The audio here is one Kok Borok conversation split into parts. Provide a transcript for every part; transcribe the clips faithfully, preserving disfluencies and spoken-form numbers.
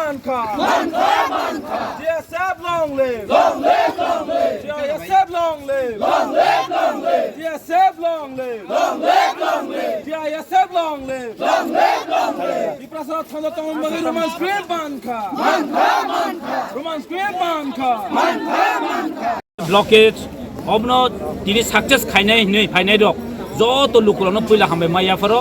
Mankha. Mankha, mankha. T S F long live. Long live, long live. T S F long live. Long live, long live. T S F long live. Long live, long live. T S F long live. Long live, long live. Tiprasa thanda tongmani Roman script mankha. Mankha, mankha. Roman script mankha. Mankha, mankha. Blockage, obno tini success khainai hinwi phainai rok joto lukurokno puila hambai ma yapharo.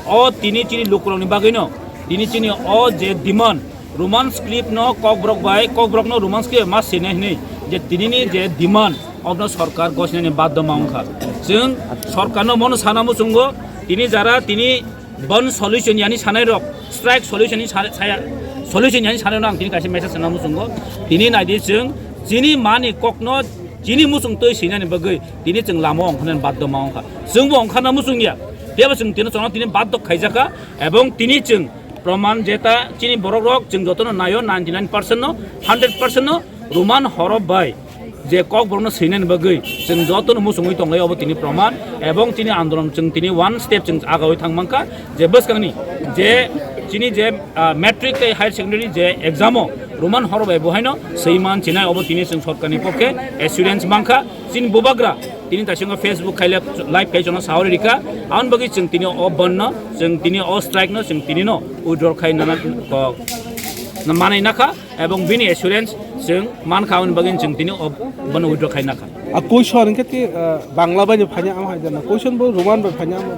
O tini chini lukurokni bagwino tini chini o je demand, Roman script no Kokborok bai, Kokborok no Roman script ma sinai hinwi je tinini je demand, obno sorkar gosnani baddo ma wngkha. Chwng sorkarno mono sana muchungo, tini jara tini Bon solution yani sanai rok, strike solution ni sa-, saya, solution yani sanai rok ang tini kaisa message sana muchungo. Tini naidi chwng chini mani kokno chini muchung twi sinani bagwi tini chwng lama ongkhornani baddo ma ongkha. Chwngbo ongkharna muchung ya. Tebo chwng tini chwngno tini baddo khaijakha ebong tini chwng proman jeta chini borok rok chwng jotono naio ninety nine percent no, hundred percent no Roman horof bai je Kokborokno swinani bagwi chwng jotono muchungwi tonglai obo tini proman, ebong chini andolon chwng tini one step chwng agawi thang mankha, je bwskangni je chini je, ah, matric tei higher secondary je exam o Roman horof bai bo haino swi man chinai obo tini chwng sorkarni pokhe assurance mankha. Chini bubagra tini taisingo Facebook khai live, live khai chwngno sawi rika, aboni bagwi chwng tini o bandh no, chwng tini o strike no chwng tini no withdraw khai nana kok manai nakha. Ebong bini assurance chwng mankha, aboni bagwi chwng tini o bono withdraw khai nakha. A question hwnkhe ti, ah, Bangla bai ni phanya ama hai jana. Question bo Roman bai phanya ama.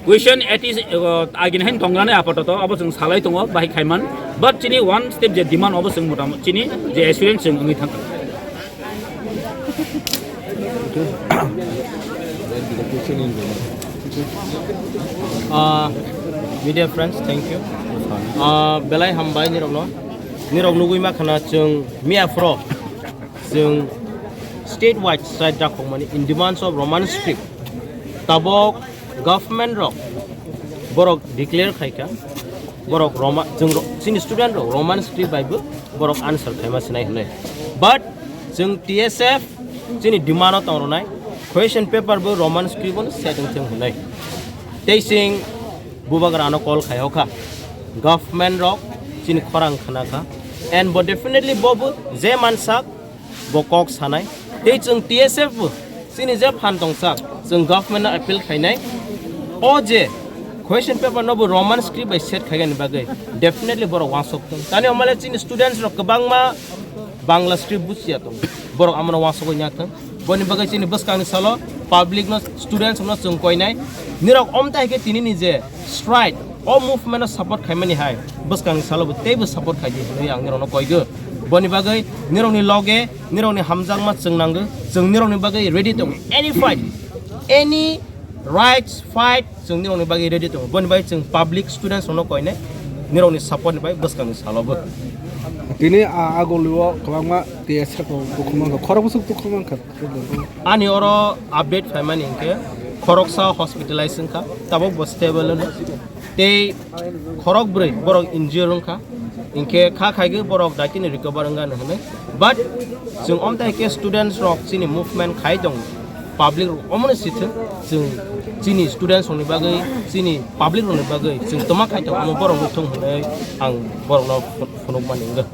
Question at is, uh, agin hain tongnani apato to abo chwng salai tongo bahai khaiman. But chini one step je demand obo chwng motam chini je assurance chwng wngwi thangkha. Ah, media friends, thank you. Ah, belai hambai nirokno. Nirok nugwi ma khana chwng miya phro chwng state wide strike dakhokmani in demands of Roman script. Tabok government rok borok declare khaikha, borok Roma, chwng ro-, chini student rok Roman script bai bo borok answer khaima sinai hwnwi. But chwng T S F chini demand o tong rwnai, question paper bo Roman script o set wng thung hwnwi. Tei chwng bubagra ano call khai o kha, government rok chini khorang khna kha, and bo definitely bo bo je mansak bo kok sanai. Tei chwng T S F bo chini je phan tongsa, chwng government no appeal khainai. O je question paper no bo Roman script bai set khaigani bagwi definitely borok wansok thung. Tani omale chini students rok kwbangma Bangla script buchiya tong. Borok amano wansok nya thung. Boni bagwi chini bwskangni salo public no, students no chwng koinai. Nirok omtai khe tini ni je strike, o movement no support khaimani hai bwskangni salo bo teibo support khaidi hinwi ang nirokno koigo. Boni bagwi nirokni loge, nirokni hamjakma chwng nango, chwng nirokni bagwi ready tongo. Any fight, any rights fight, chwng nirokni bagwi ready tongo. Boni bagwi chwng public students rokno koinai nirokni support ni bagwi bwskangni salo bo. Tini a agulio kwbangma T S F rok dukhu mankha, khorok bwswk dukhu mankha. Ani oro update phaimani hinkhe khoroksa hospitalize wngkha, tabuk bo stable wngkha. Tei khorok bwrwi borok injure wngkha, hinkhe kha khaigwi borok daitini recover wngkha hinwi. But chwng omtai khe students rok chini movement khai tong, public rok omono sithwng, chwng chini students rokni bagwi, chini public rokni bagwi chwng twma khai tong, omo borok nukhung hinwi ang borokno phunukmani wngkha.